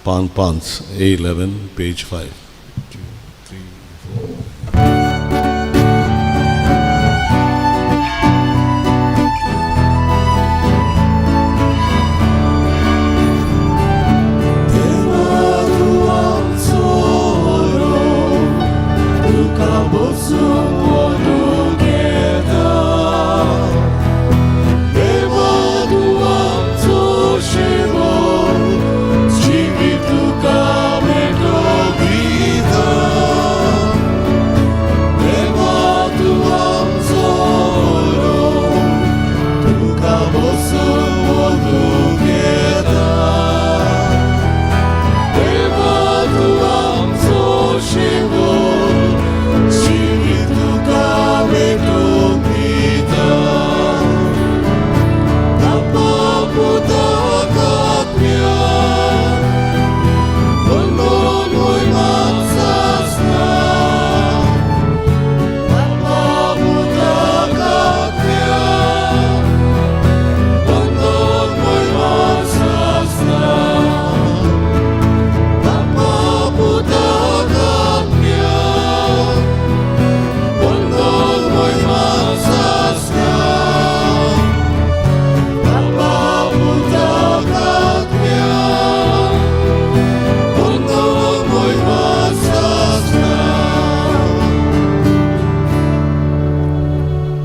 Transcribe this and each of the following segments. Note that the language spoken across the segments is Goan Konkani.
पान 5, A11, page 5. 2, 3, 4.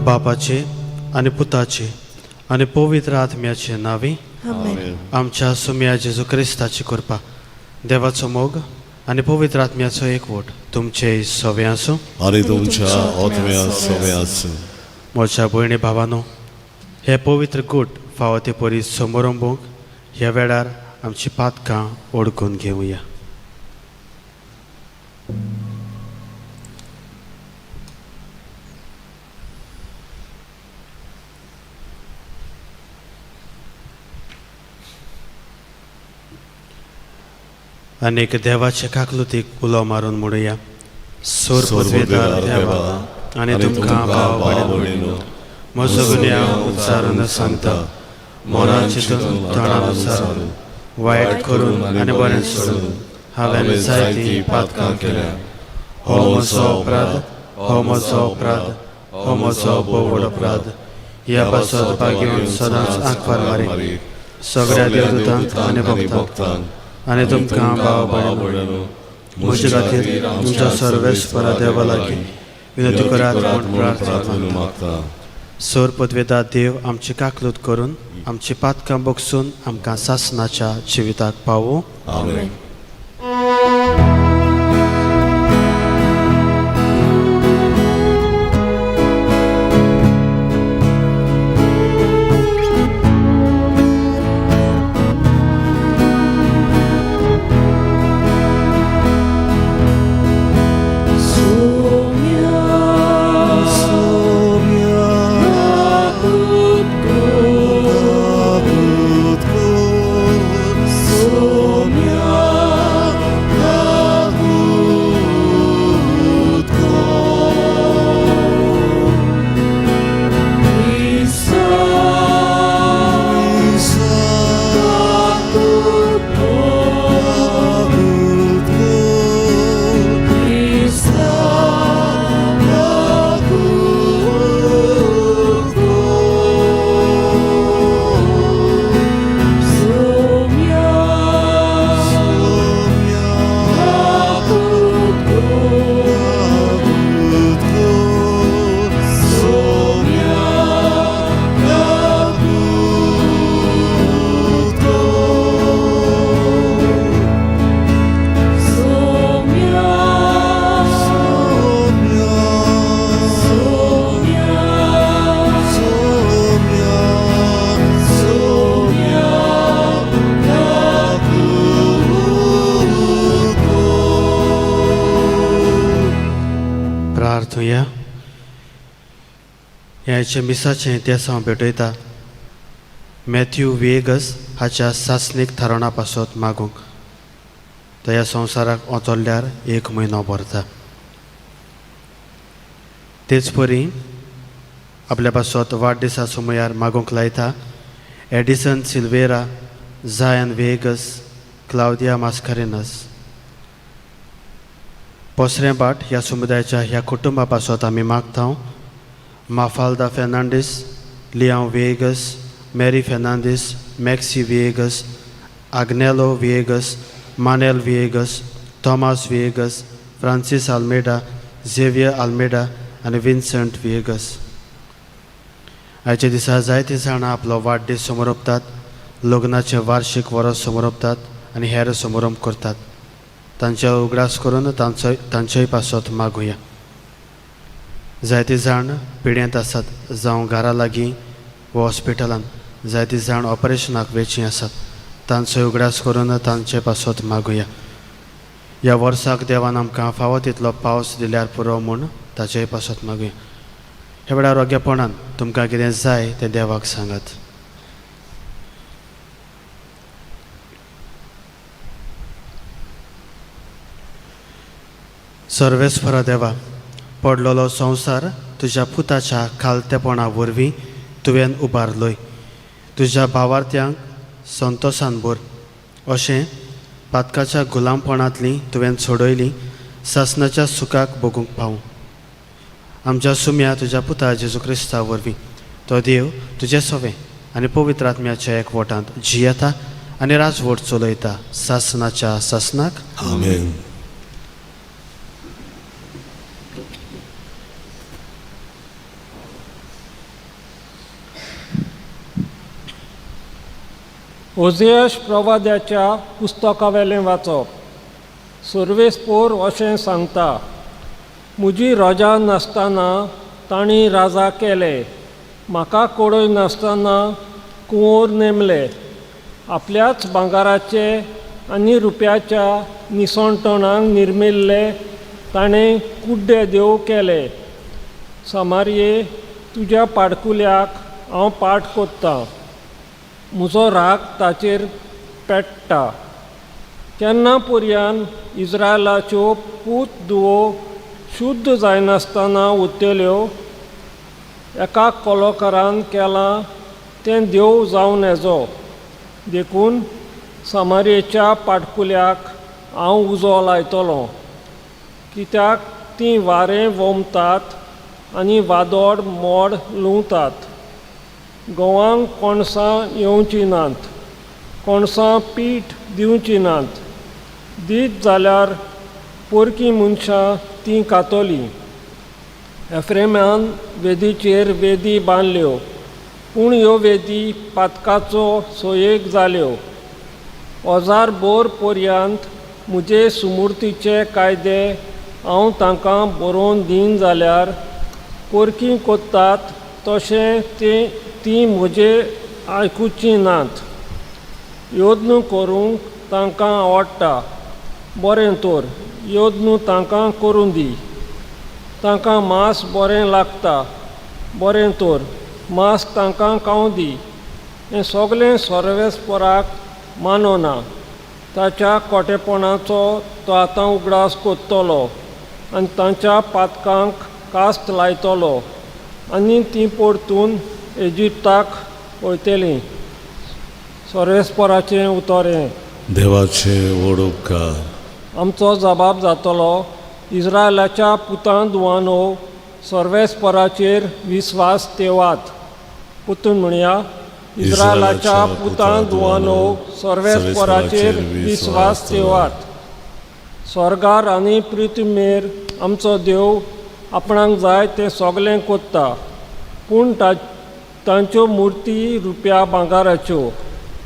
बापाचे आनी पुताचे आनी पवित्र आत्म्याचे नांवी आमच्या सुम्या जेजू क्रिस्ताची कृपा, देवाचो मोग आनी पवित्र आत्म्याचो एकवट तुमचे सवे आसूं आनी तुमच्या आत्म्या सवे आसूं. म्हज्या भयणी भावानो, हे पवित्र गूट फावो ते परी समरंभूंक ह्या वेळार आमची पातकां ओडकून घेवया. आनीक देवाचे काकलुतीक उलो मारून म्हणुया. सोर पदवेदार देवा आनी तुमकां भाव भयणीनो, म्हजो गुन्यांव उच्चारून सांगता, मोना चिंतून तोंडान उच्चारून, वायट करून आनी बरें सोडून हांवें जायतीं पातकां केल्या. हो म्हजो अपराध, हो म्हजो अपराध, हो म्हजो भोव व्हड अपराध. ह्या पासत भागेवन सदांच आंकवार मारी सगळ्या देवदूतांक आनी भक्तांक आनी तुमकां भाव भयणीनो, म्हजे खातीर तुमच्या सर्वेस्परा देवा लागीं विनंती करात म्हूण प्रार्थना मागता. सोर पदवेदा देव आमची काकलूत करून आमची पातकां बगसून आमकां सासनाच्या जिविताक पावूं. आमेन. प्रार्थुया. ह्याचे मिसाचें इतिहास हांव भेटयता मॅथ्यू वेगस हाच्या सासणीक थारोवणा पासत मागूंक. तो ह्या संवसाराक वचोल्यार 1 म्हयनो भरता. तेच परी आपल्या पासत वाडदिसा समयार मागूंक लायता Edison Silveira, Zion Vegas, क्लावदिया Mascarenhas. पोसरें बाट ह्या समुदायाच्या ह्या कुटुंबा पासत आमी मागता Mafalda Fernandes, Leao Viegas, Mary Fernandes, Maxi Viegas, Agnelo Viegas, Manel Viegas, Thomas Viegas, Francis Almeida, Xavier Almeida आनी विन्संट विएगस। आयच्या दिसा जायतीं जाणां आपलो वाडदीस समरोपतात, लग्नाचें वार्शीक वरस समरोपतात आनी हेर समारंभ करतात। तांचे उगडास करून तांचो तांचेय पासत मागुया। जायते जाण पिड्यांत आसात, जावं घरा लागीं वा हॉस्पिटलांत जायते जाण ऑपरेशनाक वेचीं आसात, तांचोय उगडास करून तांचे पासत मागुया। ह्या वर्साक देवान आमकां फावो तितलो पावस दिल्यार पुरो म्हूण ताचेय पासत मागुया। ह्या वेळार रोगेपणान तुमकां कितें जाय तें देवाक सांगात। सर्वेस्परा देवा, पडलेलो संवसार तुज्या पुताच्या खालतेपणा वरवीं तुवें उबारलोय। तुज्या भावार्थ्यांक संतोसान भर अशें पातकाच्या गुलामपणांतली तुवें सोडयली सासनाच्या सुखाक भोगूंक पावूं। आमच्या सुम्या तुज्या पुता जेजू क्रिस्ता वरवीं तो देव तुजे सवें आनी पवित्र आत्म्याच्या एकवटांत जियेता आनी राजवट चलयता सासनाच्या सासनाक। आमेन। ओझेयश प्रवाद्याच्या पुस्तकावेलें वाचप। सर्वेस्पोर अशें सांगता, म्हजी रजा नासतना तांणी राजा केले, म्हाका कळय नासतना कुंवर नेमले, आपल्याच भांगराचे आनी रुप्याच्या निसणटणाक निर्मिल्ले ताणें कुड्डे देव केले। समारये, तुज्या पाडकुल्याक हांव पाठ कोत्तां, म्हजो राग ताचेर पेट्टा। केन्ना पर्यान इस्रायलाच्यो पूत दुवो शुद्ध जायनासतना उरतल्यो? एका कोलोकारान केलां तें देव जावन येजो, देखून समारेच्या पाटकुल्याक हांव उजो लायतलो, कित्याक तीं वारें वोमतात आनी वादोड मोड लुंवतात। गोवांक कोणसां येवचीं नात, कोणसां पीठ दिवचीं नात, दीत जाल्यार पोरकी मनशां तीं खातलीं। एफ्रेमान वेदीचेर वेदी बांदल्यो, पूण ह्यो वेदी पातकाचो सोयेक जाल्यो। 1000 बोर पर्यंत म्हजे सुमुर्तीचे कायदे हांव तांकां बरोवन दीन जाल्यार पोरकी कोत्तात तशें तीं म्हजे आयकुचीं नात। यत्न करूंक तांकां आवडटा, बरें तर यत्न तांकां करूं दी। तांकां मांस बरें लागता, बरें तर मांस तांकां खावं दी। हें सगलें सर्वेस्पराक मानना, ताच्या कोटेपणाचो तो आतां उगडास कोत्तलो आनी तांच्या पातकांक कास्त लायतलो आनी तीं परतून इजिप्ताक वयतलीं। सर्वेस्पराचें उतर हें। देवाचे व्हड उपकार। आमचो जबाब जातलो, इस्रायलाच्या पुतां दुवानो सर्वेस्पराचेर विस्वास ठेवात। पुतून म्हणया, इस्रायलाच्या पुतां दुवानो सर्वेस्पराचेर विस्वास ठेवात। स्वर्गार आनी पृथ्वीर आमचो देव आपणाक जाय तें सगलें कोत्ता, पूण तांच्यो मुर्ती रुप्या भांगराच्यो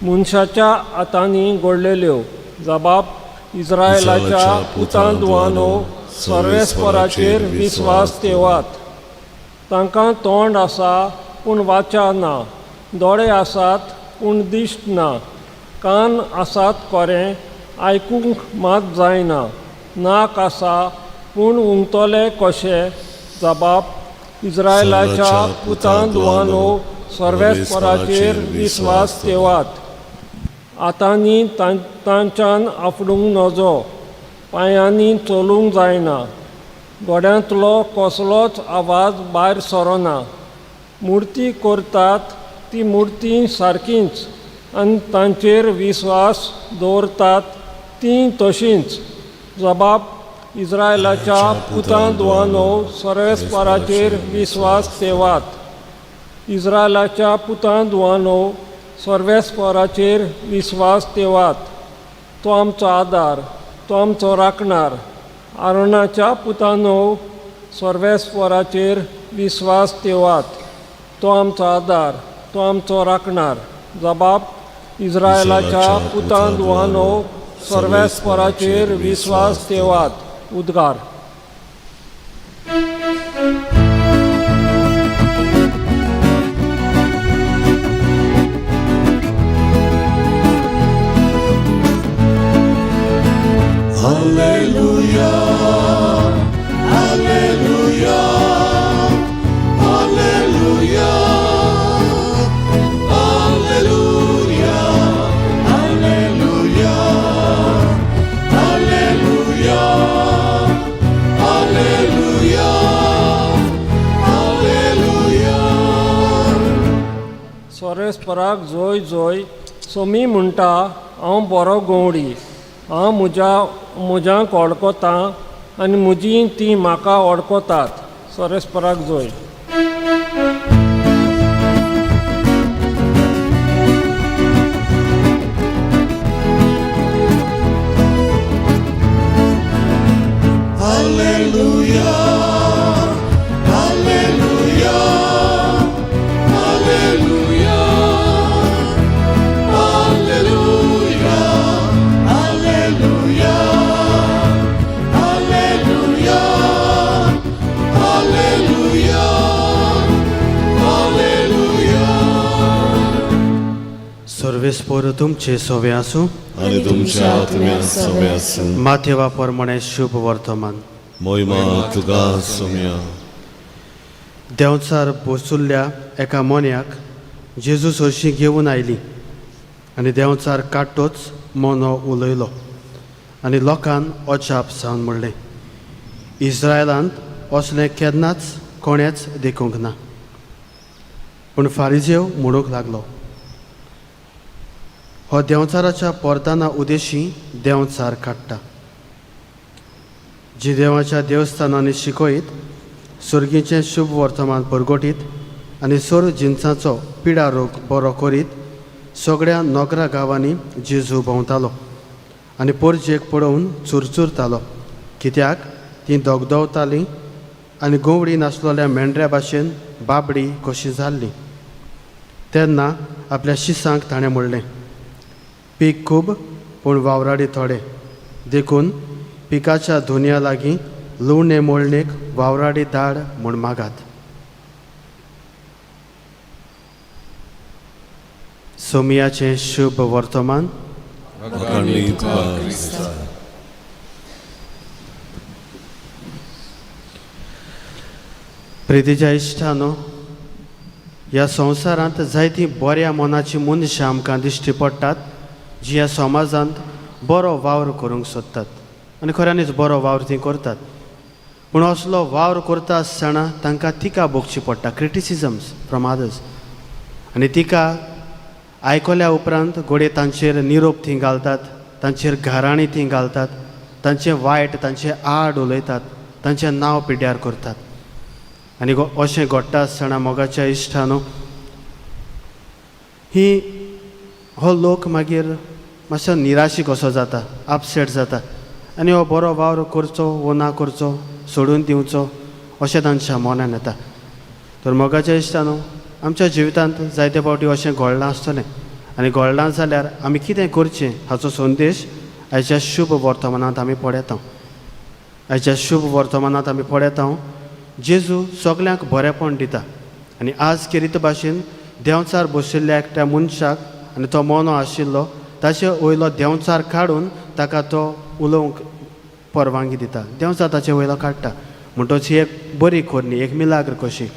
मनशाच्या हातांनी घडलेल्यो। जबाब, इस्रायलाच्या पुतां दुवानो सर्वेस्पराचेर विस्वास ठेवात। तांकां तोंड आसा पूण वाचा ना, दोळे आसात पूण दिश्ट ना, कान आसात कोरें आयकूंक मात जायना, नाक आसा पूण उंगतले कशें? जबाब, इस्रायलाच्या पुतां दुवानो सर्वेस्पराचेर विस्वास ठेवात। हातांनी तांच्यान आफडूंक नजो, पांयांनी चलूंक जायना, गोड्यांतलो कसलोच आवाज भायर सरना। मुर्ती करतात ती मुर्ती सारकीच आनी तांचेर विस्वास दवरतात तीं तशींच. जबाब इस्रायलाच्या पुतां धुवानो सर्वेस्पराचेर विस्वास ठेवात. इस्रायलाच्या पुतां धुवानो सर्वेस्पराचेर विस्वास ठेवात. तो आमचो आदार, तो आमचो राखणार. आरोणाच्या पुतानो सर्वेस्पराचेर विस्वास ठेवात. तो आमचो आदार, तो आमचो राखणार. जबाब इस्रायलाच्या पुतां धुवानो सर्वेस्पराचेर विस्वास ठेवात. उद्गार. Alleluia, Alleluia, Alleluia, Alleluia, Alleluia, Alleluia, Alleluia, Alleluia. सर्वेस्पराक जोय जोय. सोमी म्हणटा, हांव बरो गंवडी, हांव म्हज्यांक वळखतां आनी म्हजीं तीं म्हाका वळखतात. सर्वेस्पराक जोय. Alleluia, Alleluia, Alleluia, Alleluia, Alleluia, Alleluia, Alleluia, Alleluia. सर्वेस्पोर तुमचे सोवे आसूं. आनी तुमच्या आत्म्यात सवे आसूं. माथेवा प्रमाणे शुभ वर्तमान. मोहिमा तुका सोम्या. देंवचार बसुल्ल्या एका मोन्याक जेजू सरशीं घेवन आयली आनी देंवचार काडटोच मोनो उलयलो आनी लोकान अजाप जावन म्हणलें, इस्रायलांत असलें केन्नाच कोणेच देखूंक ना. पूण फारिजेव म्हणूंक लागलो, हो देंवचाराच्या पोरताना उदेशी देंवचार काडटा. जी देवाच्या देवस्थानांनी शिकयत, सर्गीचें शुभ वर्तमान परगटीत आनी सोर जिनसाचो पिडा रोग बरो करीत सगळ्या नगरा गांवांनी जेजू भोंवतालो आनी पोरजेक पळोवन चुरचुरतालो, कित्याक ती दगदवतालीं आनी गोवडी नासलेल्या मेंढऱ्या भाशेन बाबडी कशी जाल्ली. तेन्ना आपल्या शिसांक ताणें म्हणलें, पीक खूब पूण वावराडी थोडे, देखून पिकाच्या धुन्या लागीं लुवणे मोळणेक वावराडी धाड म्हूण मागात. सोमियाचें शुभ वर्तमान. वाखाणली तुका क्रिस्ता. प्रितीच्या इश्टानो, ह्या संवसारांत जायतीं बऱ्या मनाचीं मनशां आमकां दिश्टी पडटात, जी ह्या समाजांत बरो वावर करूंक सोदतात आनी खऱ्यांनीच बरो वावर तीं करतात. पूण असलो वावर करता आसतना तांकां तिका भोगची पडटा, क्रिटिसिजम्स फ्रॉम अदर्स. आनी तिका आयकल्या उपरांत घडये तांचेर निरोप तीं घालतात, तांचेर घराणीं तीं घालतात, तांचें वायट तांचें आड उलयतात, तांचें नांव पिड्ड्यार करतात. आनी अशें घडटा आसतना मोगाच्या इश्टानो, ही हो लोक मागीर मातसो निराशी कसो जाता, अपसेट जाता आनी हो बरो वावर करचो वो ना करचो, सोडून दिवचो अशें तांच्या मनान येता. तर मोगाच्या इश्टानो, आमच्या जिवितांत जायते फावटी अशें घडलां आसतलें आनी घडलां जाल्यार आमी कितें करचें हाचो संदेश आयच्या शुभ वर्तमानांत आमी पळयता. आयच्या शुभ वर्तमानांत आमी पळयता, जेजू सगल्यांक बरेंपण दिता आनी आज केरीत भाशेन देंवचार बशिल्ल्या एकट्या मनशाक आनी तो मोनो आशिल्लो ताचे वयलो देंवचार काडून ताका तो उलोवंक परवानगी दिता. देंवचार ताचे वयलो काडटा म्हणटच ही एक बरी करणी, एक मिलाग्र कशी.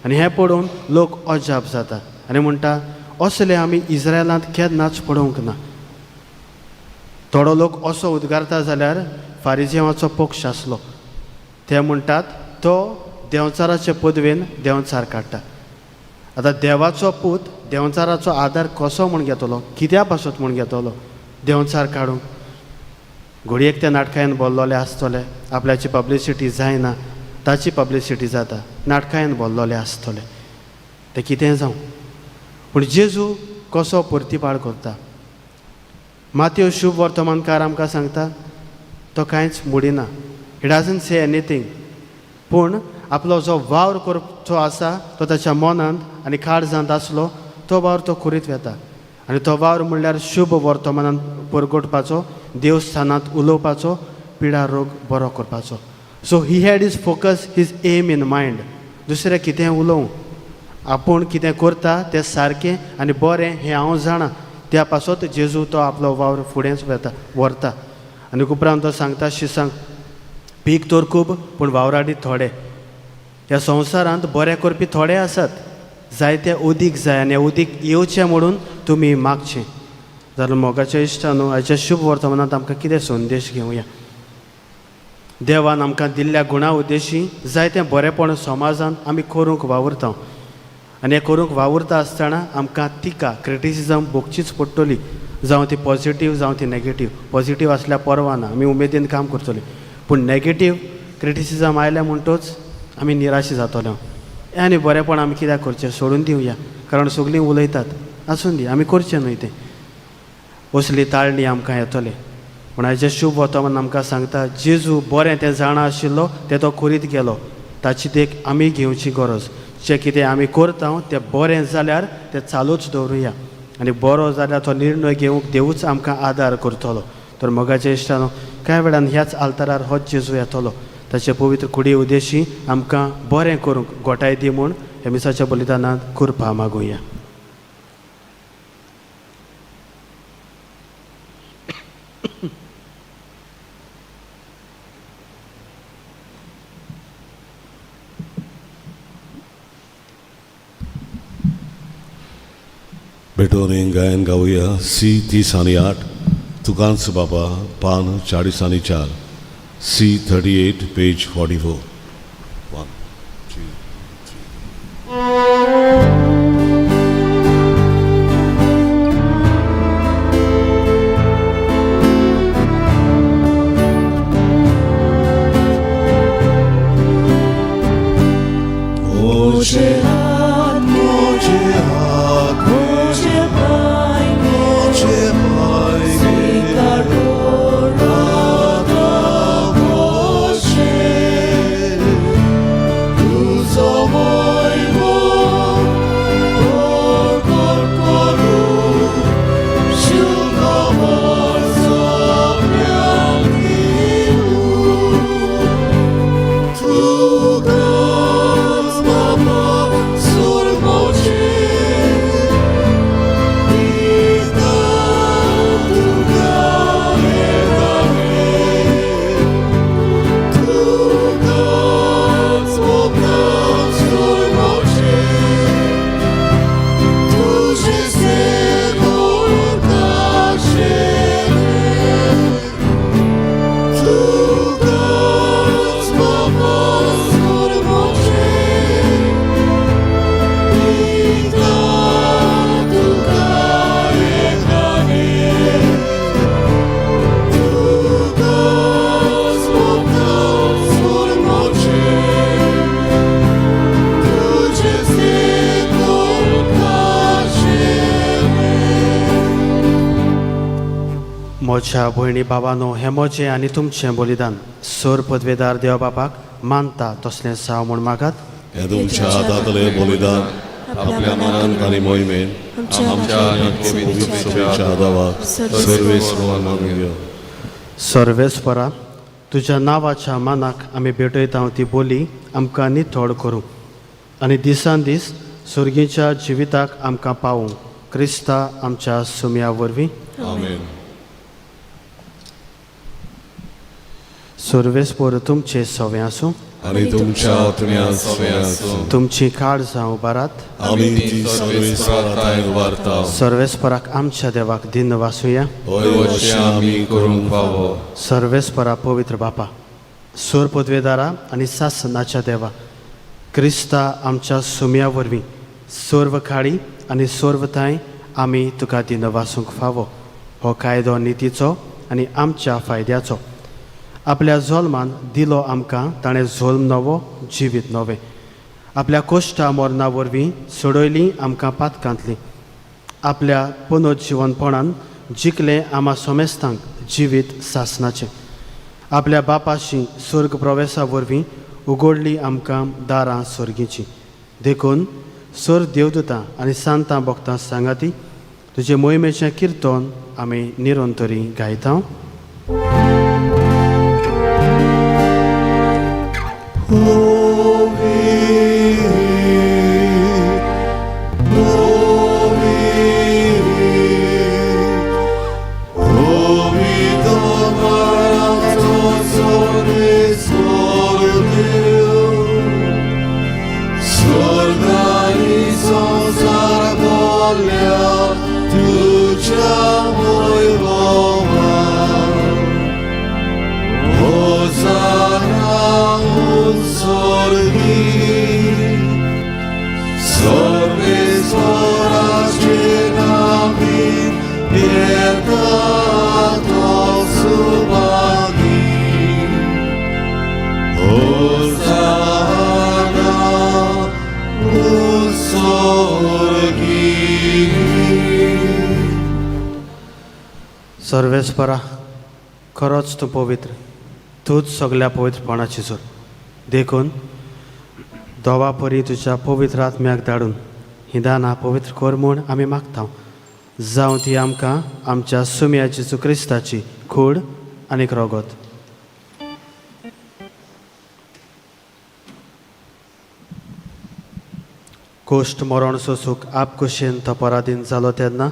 आनी हें पळोवन लोक अजाप जाता आनी म्हणटा, असलें आमी इस्रायलांत केन्नाच पळोवंक ना. थोडो लोक असो उद्गारता जाल्यार फारिजेवाचो पक्ष आसलो, ते म्हणटात तो देंवचाराचे पदवेन देंवचार काडटा. आतां देवाचो पूत देंवचाराचो आदार कसो म्हूण घेतलो, कित्या पासत म्हूण घेतलो देंवचार काडूंक? घडयेक त्या नाटकायन बोल्लोले आसतले, आपल्याची पब्लिसिटी जायना ताची पब्लिसिटी जाता, नाटकायन बोल्लोले आसतले, तें कितें जावं, पूण जेजू कसो परतिपाळ करता? मातेव शुभ वर्तमानकार आमकां सांगता तो कांयच मोडिना, he doesn't say anything, पूण आपलो जो वावर करचो आसा तो ताच्या मनांत आनी काळजांत आसलो तो वावर तो करीत वता. आनी तो वावर म्हणल्यार शुभ वर्तमानांत परगटपाचो, देवस्थानांत उलोवपाचो, पिडा रोग बरो करपाचो. So he had his focus, his aim in mind. दुसरें कितें उलोवं, आपूण कितें करता तें सारकें आनी बरें हें हांव जाणा, त्या पासत जेजू तो आपलो वावर फुडेंच वता व्हरता. आनी उपरांत तो सांगता शिसांक, पीक तर खूब पूण वावराडी थोडे. ह्या संवसारांत बरें करपी थोडे आसात, जायते उदीक जाय आनी उदीक येवचें म्हणून तुमी मागचें. जाल्यार मोगाच्या इश्टानू, आयच्या शुभ वर्तमानांत आमकां कितें संदेश घेवया? देवान आमकां दिल्ल्या गुणा उद्देशी जायतें बरेंपण समाजांत आमी करूंक वावुरता आनी हें करूंक वावुरता आसतना आमकां टिका, क्रिटिसिजम भोगचीच पडटली, जावं ती पॉजिटीव जावं ती नॅगेटीव. पॉजिटीव आसल्यार परवा ना, आमी उमेदीन काम करतली, पूण नॅगेटीव क्रिटिसिजम आयलें म्हणटच आमी निराश जातले. हें आनी बरेंपण आमी कित्याक करचें, सोडून दिवया, कारण सगळीं उलयतात, आसून दी, आमी करचें न्हय तें. असली ताळणी आमकां येतले. पूण आयचें शुभ वर्तमान आमकां सांगता जेजू बरें तें जाणा आशिल्लो तें तो करीत गेलो, ताची देख आमी घेवची गरज. जें कितें आमी करता तें बरें जाल्यार तें चालूच दवरुया आनी बरो जाल्यार तो निर्णय घेवंक देवूच आमकां आदार करतलो. तर मोगाच्या इश्टानो, कांय वेळान ह्याच आल्तारार होच जेजू येतलो, ताचे पवित्र कुडी उद्देशी आमकां बरें करूंक गोठाय दी म्हूण ह्या मिसाच्या बलिदानांत कृपा मागुया. भेटोनी गायन गावया सी 30 आनी 8, तुकांच बाबा, पान 40 आनी 4, सी 38 पेज 44. 1 2 3. म्हज्या भयणी बाबानो, हें म्हजें आनी तुमचें बलिदान सर पदवेदार देव बापाक मानता तसलें साव म्हूण मागात. हें तुमच्या हातांतलें बलिदान आपल्या मनान आनी मोहिमेन आमच्या आनी पवित्र सभेच्या आदावाक सर्वेस्पर मानून घेवं. सर्वेस्परा, तुज्या नांवाच्या मानाक आमी भेटयता ती बोली आमकां नितळ करूं आनी दिसान दीस सर्गीच्या जिविताक आमकां पावूं, क्रिस्ता आमच्या सुमया वरवीं. आमेन. सर्वेस्पर तुमचे सवे आसूं आनी तुमच्या आत्म्यान सवे आसूं. तुमची काळजां उबारात. आमी ती सर्वेस्परा थांय उबारता. सर्वेस्पराक आमच्या देवाक दिन वासुया. हय, अशें आमी करूंक फावो. सर्वेस्परा पवित्र बापा, सोर पदवेदारा आनी सासनाच्या देवा, क्रिस्ता आमच्या सुमया वरवीं सर्व काळी आनी सर्वताय आमी तुका दिनवासूंक फावो. हो कायदो नितीचो आनी आमच्या फायद्याचो. आपल्या जल्मान दिलो आमकां ताणें जल्म नवो जिवीत नवें. आपल्या कोश्टा मरणा वरवीं सोडयली आमकां पातकांतली. आपल्या पुनर्जिवनपणान जिखलें आमा समेस्तांक जिवीत सासनाचें. आपल्या बापाशी स्वर्ग प्रवेशा वरवीं उगडली आमकां दारां स्वर्गीचीं. देखून सर देवदूतां आनी सांतां भक्तां सांगाती तुजे मोहिमेचें किर्तन आमी निरंतरी गायता. सर्वेस्परा, खरोच तूं पवित्र, तूंच सगल्या पवित्रपणाची जोर. देखून दोवा परी तुज्या पवित्र आत्म्याक धाडून ही दानां पवित्र कर म्हूण आमी मागता. जावं ती आमकां आमच्या सुम्या जेजू क्रिस्ताची कूड आनीक रोगत. कोश्ट मरण सोसूक आपकुशेन तो पराधीन जालो तेन्ना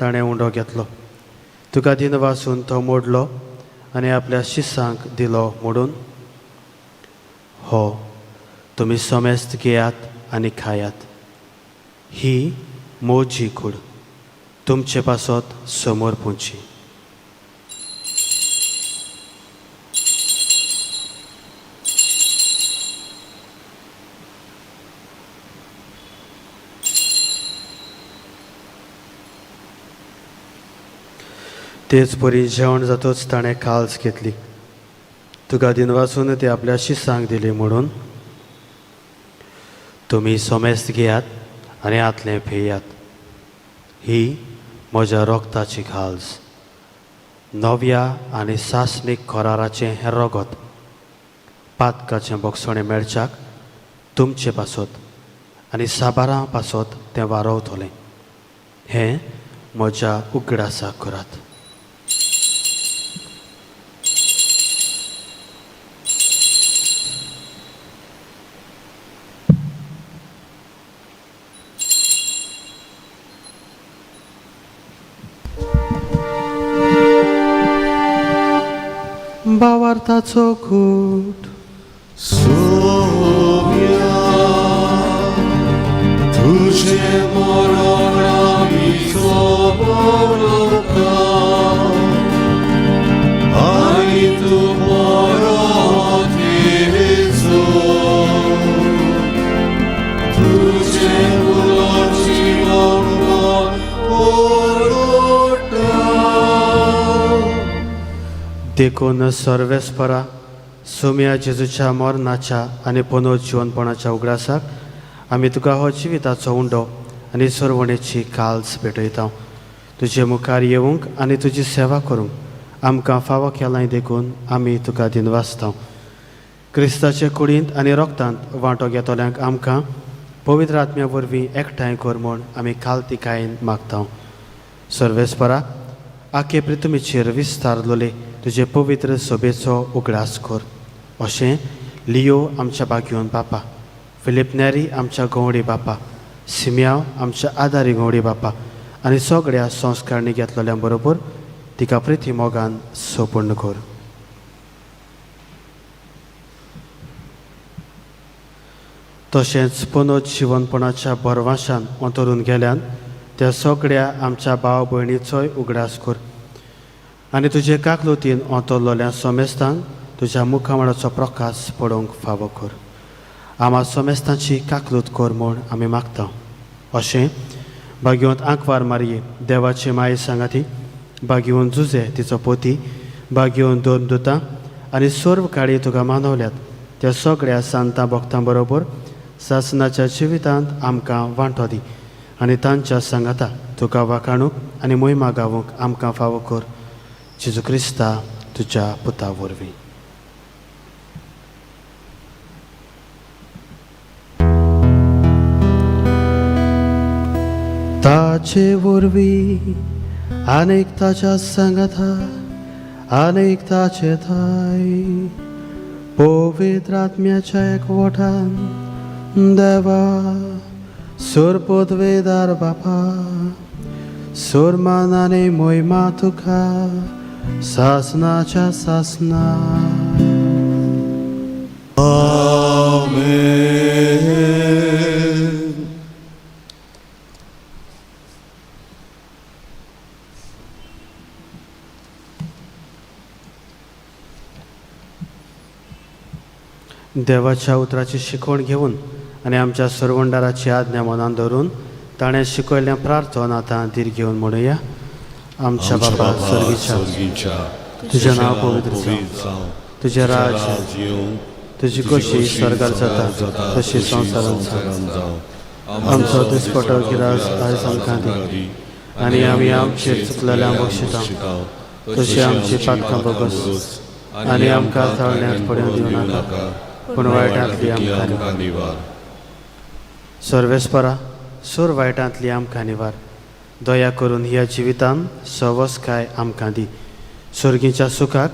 ताणें उंडो घेतलो. तुका दिनवासून तो मोडलो आनी आपल्या शिसांक दिलो मोडून, हो तुमी समेस्त घेयात आनी खायात, ही मोजी कूड तुमचे पासत समोर पुंची. तेच परी जेवण जातच ताणें काल्स घेतली. तुका दिनवासून ती आपल्या शिसांक दिली म्हणून, तुमी समेस्त घेयात आनी आतलें पेयात, ही म्हज्या रोगताची खाल्स, नव्या आनी सासणीक कराराचें हें रोगत, पातकाचें बोगसणें मेळच्याक तुमचे पासत आनी साबारां पासत तें वारोवतलें. हें म्हज्या उगडासाक करात. भावार्थाचो कूट. सोम्या तुझे मरण आमी सोबरता आनी तूं परत येसो. तुझे पुनर्जीवन ओरडटा. देखून सर्वेस्परा सोम्या जेजूच्या मरणाच्या आनी पुनर्जिवनपणाच्या उगडासाक आमी तुका हो जिविताचो उंडो आनी सरवणेची काल्स भेटयता. तुजे मुखार येवंक आनी तुजी सेवा करूंक आमकां फावो केलाय देखून आमी तुका दिनवासता. क्रिस्ताचे कुडींत आनी रोगतांत वांटो घेतल्यांक आमकां पवित्र आत्म्या वरवीं एकठांय कर म्हूण आमी कालतिकायेन मागता. सर्वेस्परा, आखे पृथ्वीचेर विस्तारलोले तुजे पवित्र सभेचो उगडास कर. अशें लियो आमच्या बागयोन बापा, फिलीप नेरी आमच्या गंवडी बापा, सिम्याव आमच्या आदारी गंवडी बापा आनी सगळ्या संस्कारणी घेतलेल्या बरोबर तिका प्रिती मोगान सोपूर्ण कर. तशेंच पुनर्जिवनपणाच्या भरवाशान अंतरून गेल्यान त्या सगळ्या आमच्या भाव भयणीचोय उगडास कर आनी तुजे काकलुतीन अंतरलोल्या समेस्तांक तुज्या मुखामळाचो प्रकाश पडोवंक फावो कर. आमा समेस्तांची काकलूत कर म्हूण आमी मागता. अशें भाग्यवंत आंकवार मारये देवाचे माये सांगाती, भाग्यवंत जुजे तिचो पोती, भाग्यवंत दोन दुतां आनी सर्व काळी तुका मानवल्यात त्या सगळ्या सांतां भक्तां बरोबर सासनाच्या जिवितांत आमकां वांटो दी आनी तांच्या सांगाता तुका वाखाणूक आनी मोहिमा गावूंक आमकां फावो कर, जेजू क्रिस्ता तुज्या पुता वरवीं. ताचे वरवीं आनेक ताच्या सांगाता आनेक ताचे थाय पवित्र आत्म्याच्या एकवटान देवा सोरपोतवेदार बापा सोरमानाने मोहिमा तुका सासनाच्या सासना. आमेन. देवाच्या उतराची शिकवण घेवन आनी आमच्या सरवंडाराची आज्ञा मनान धरून ताणें शिकयल्लें प्रार्थना आतां धीर घेवन म्हणुया. आमच्या बापा स्वर्गीच्या, तुजें नांव पवित्र जावं, तुजें राज्य येवं, तुजी खोशी स्वर्गार जाता तशी संवसारांत जावं. आमचो दिसपटो गिरास आयज आमकां दी आनी आमी आमचेर चुकलेल्या बक्षिता तशी आमची पातकां बगस आनी आमकां ताळण्यांत पडून दिवं नाका, पूण वायटांतली आमकां निवार. सर्वेस्परा सूर वायटांतली आमकां निवार. दया करून ह्या जिवितान सवसकाय आमकां दी, सर्गीच्या सुखाक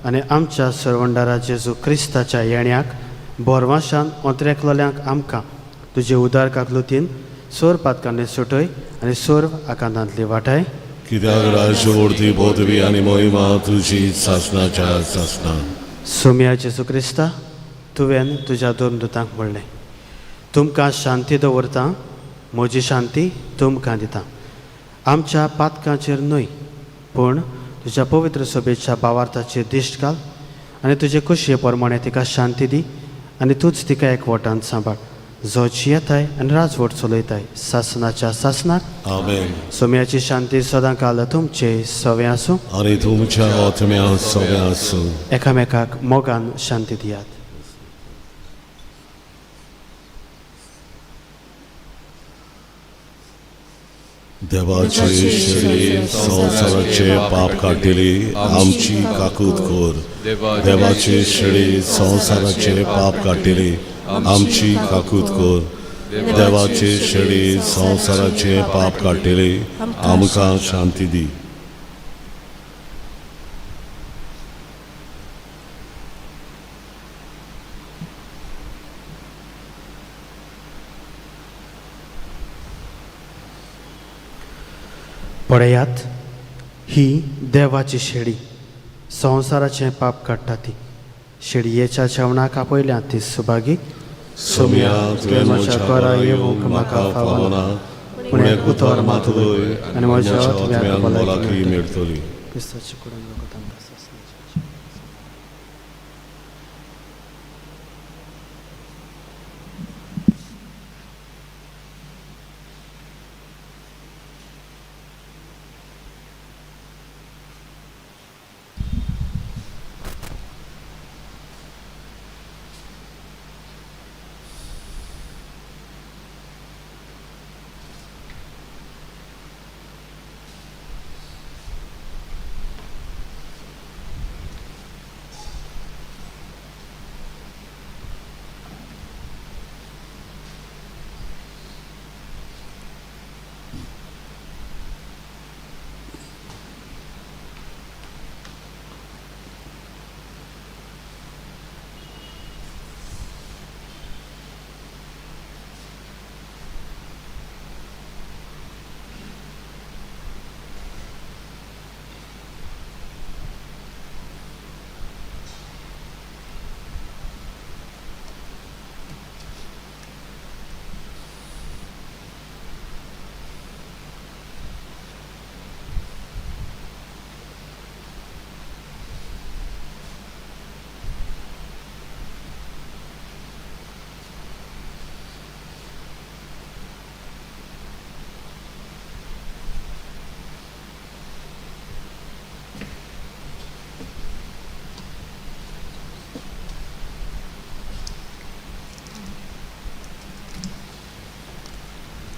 आनी आमच्या सरवंडारा जेजू क्रिस्ताच्या येण्याक बोरवाशान ओंत्रेकलोल्यांक आमकां तुजे उदार काकलुतीन सोर पातकांनी सुटय आनी सोर आकांतांतली वाटाय. कित्याक राजवडती पदवी आनी मोहिमा तुजी सासनाच्या सासना. सोम्या जेजू क्रिस्ता, तुवें तुज्या दोन दुतांक म्हणलें, तुमकां शांती दवरता, म्हजी शांती तुमकां दिता. आमच्या पातकांचेर न्हय पूण तुज्या पवित्र सभेच्या भावार्थाचेर दिश्ट घाल आनी तुजे खोशये प्रमाणे तिका शांती दी आनी तूंच तिका एकवटान सांबाळ, जो जियेताय आनी राजवट चलयताय सासनाच्या सासनाक. आमेन. सोम्याची शांती सदां काल तुमचे सवे आसूं आनी तुमच्या आत्म्या सवे आसूं. एकामेकाक मोगान शांती दियात. देवाचे शरीर संवसाराचे पाप काडटली आमची काकूत कर. देवाचे शरीर संवसाराचे पाप काडटली आमची काकूत कर. देवाचे शरीर संवसाराचे पाप काडटली आमकां शांती दी. पळयात, ही देवाची शेळी संवसाराचें पाप काडटा ती. शेळयेच्या जेवणाक आपयल्या ती सुभागी. सोम्या, तुवें म्हज्या घरा येवंक म्हाका फावना, पूण एक उतर मात उलय आनी म्हज्या आत्म्याक भलायकी मेळटली. क्रिस्ताचे कुडीन वखद आमकां सासणाचें.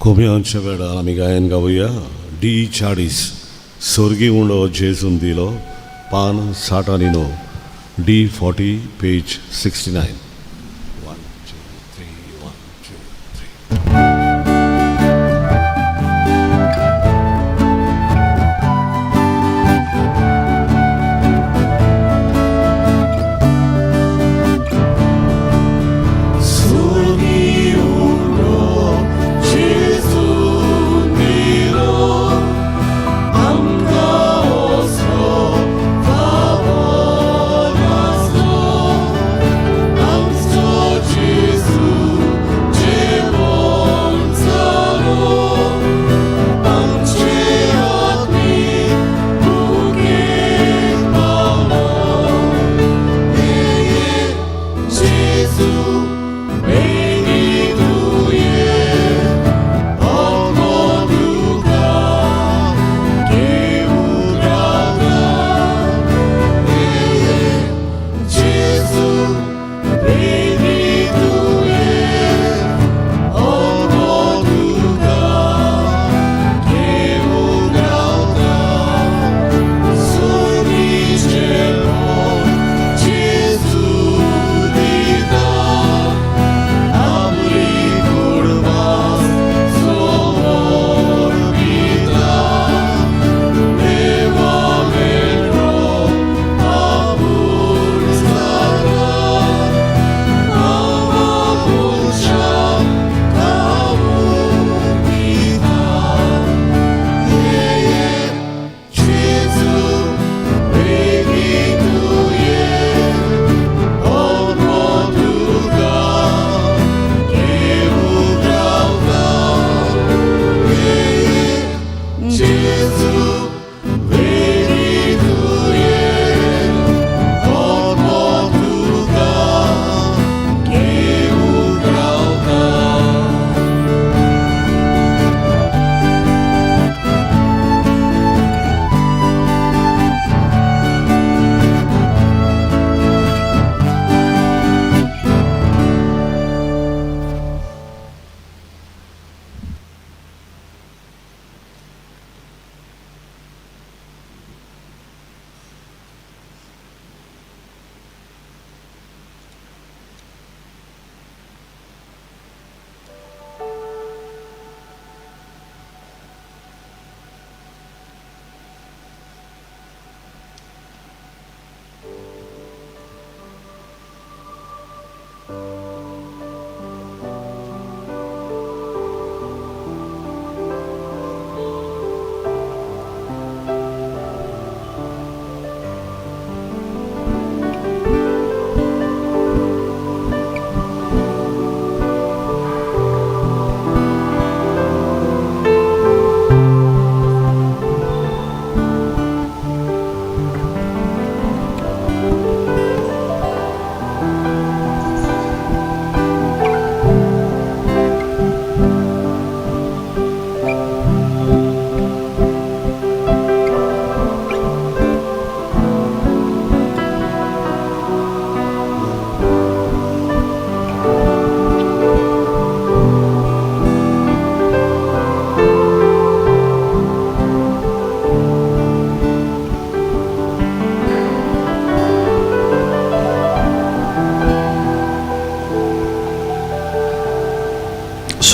कोम्यांच्या वेळार आमी गायन गावया डी 40 स्वर्गी उंडो जेजून दिलो पान 69 D 40 page 69. 1 2 3 1 2 3.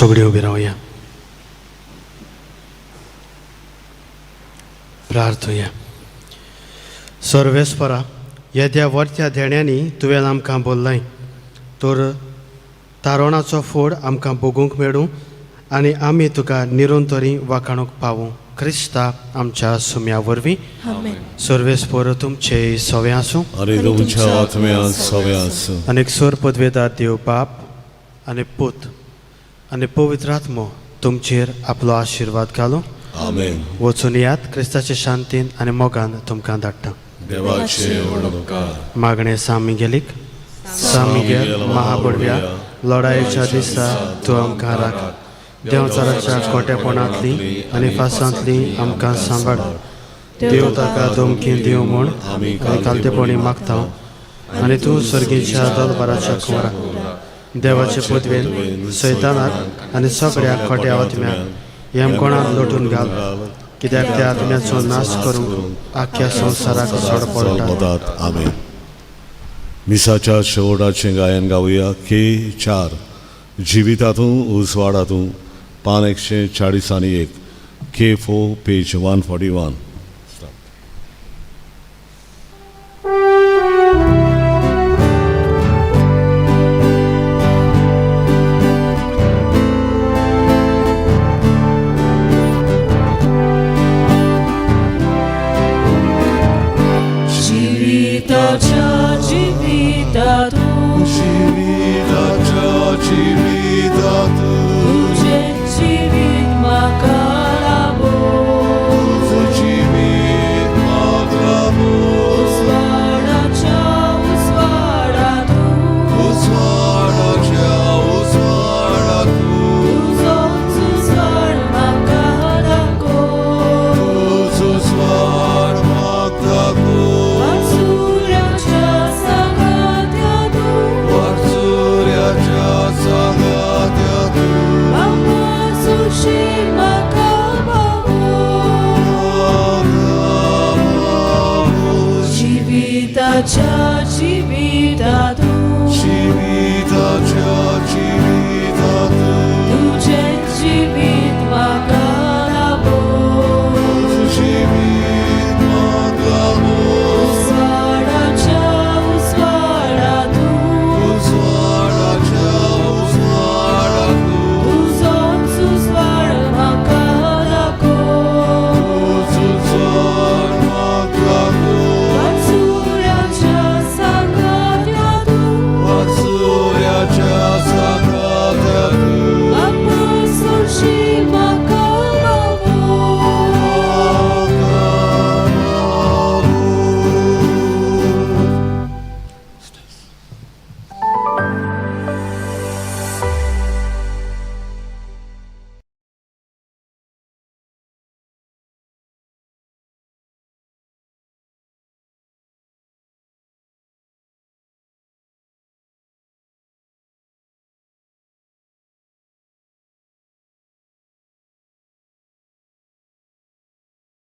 सगळी उबी रावया, प्रार्थुया. सर्वेस्परा, येद्या वरत्या देण्यांनी तुवें आमकां बोल्लाय तर तारोणाचो फोड आमकां भोगूंक मेळूं आनी आमी तुका निरंतरी वाखाणूंक पावूं. क्रिस्ता आमच्या सुम्या वरवीं. सर्वेस्पर तुमचे सवे आसूं आनी तुमच्या आत्म्यान सवे आसूं. आनी सोर पदवेदार देव बाप आनी पूत आनी पवित्र आत्मो तुमचेर आपलो आशिर्वाद घालूं. आमेन. वचून यात क्रिस्ताचे शांतीन आनी मोगान तुमकां धाडटा. देवाचे व्हड उपकार. मागणें सान मिगेलीक. सान मिगेल महाबडव्या, लढायेच्या दिसा तूं आमकां राख. देंवचाराच्या खोटेपणांतली आनी फासांतली आमकां सांबाळ. देव ताका धमकी दिवं म्हूण आमी कालतेपणी मागता आनी तूं सर्गीच्या दलबाराच्या कुंवरा देवाचे पदवेन सैतानाक आनी सगळ्या खोट्या आत्म्याक येमकोणाक लोटून घाल, कित्याक त्या आत्म्याचो नाश करूंक आख्ख्या संवसाराक सडपडटात. आमेन. मिसाच्या शेवटाचें गायन गावया के 4 जिवितातूं उजवाडातूं, पान 141, के 4 पेज 141. जिविताच्या जिवितातूं जिविताच्या जिवितातूं तुजें जिवीत म्हाका लाभो, तुजें जिवीत म्हाका लाभो, उजवाडाच्या उजवाडातूं उजवाडाच्या उजवाडातूं तुजोच उजवाड म्हाका दाखोव, तुजो उजवाड म्हाका दाखोव, वाटसुऱ्याच्या सांगात्यातूं वाटसुऱ्याच्या सांगात्यातूं बापासुशी म्हाका पावोव, म्हाका पावोव. जिविताच्या जिवितातूं.